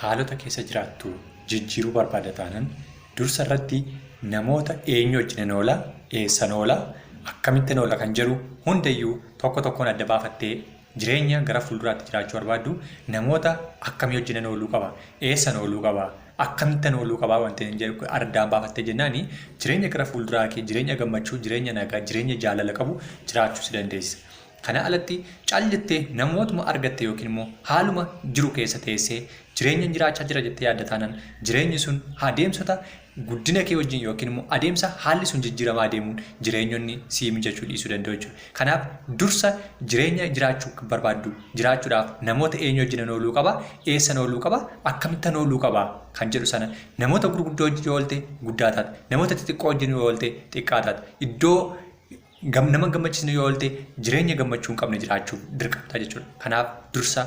Haalota keessa jiraattu jijjiiruu barbaadda taanaan dursa irratti namoota eenyu wajjinan oola, eessan oola, akkamittan oola kan jedhu hundayyuu tokko tokkoon adda baafattee jireenya gara fuulduraatti jiraachuu barbaaddu namoota akkamii wajjinan ooluu qaba, eessan ooluu qaba, akkamittan ooluu qaba wanti hin jedhu addaan baafattee jennaani jireenya gara fuulduraa kee jireenya gammachuu, jireenya nagaa, jireenya jaalala qabu jiraachuu si dandeessisa. Kana alatti cal jettee namootuma argatte yookiin immoo haaluma jiru keessa teessee jireenyan jiraachaa jira jettee yaadda taanaan jireenyi sun adeemsota guddina kee wajjin yookiin immoo adeemsa haalli sun jijjiiramaa deemuun jireenyonni sii mijachuu dhiisuu danda'u jechuudha. Kanaaf dursa jireenya jiraachuu barbaaddu jiraachuudhaaf namoota eenyu wajjinan ooluu qaba, eessan ooluu qaba, akkamittan ooluu qaba kan jedhu sana namoota gurguddoo wajjin yoo oolte guddaa taata, namoota xixiqqoo wajjin yoo oolte xiqqaa taata. Iddoo nama hin gammachiisne yoo oolte jireenya gammachuu hin qabne jiraachuuf dirqamta jechuudha. Kanaaf dursa.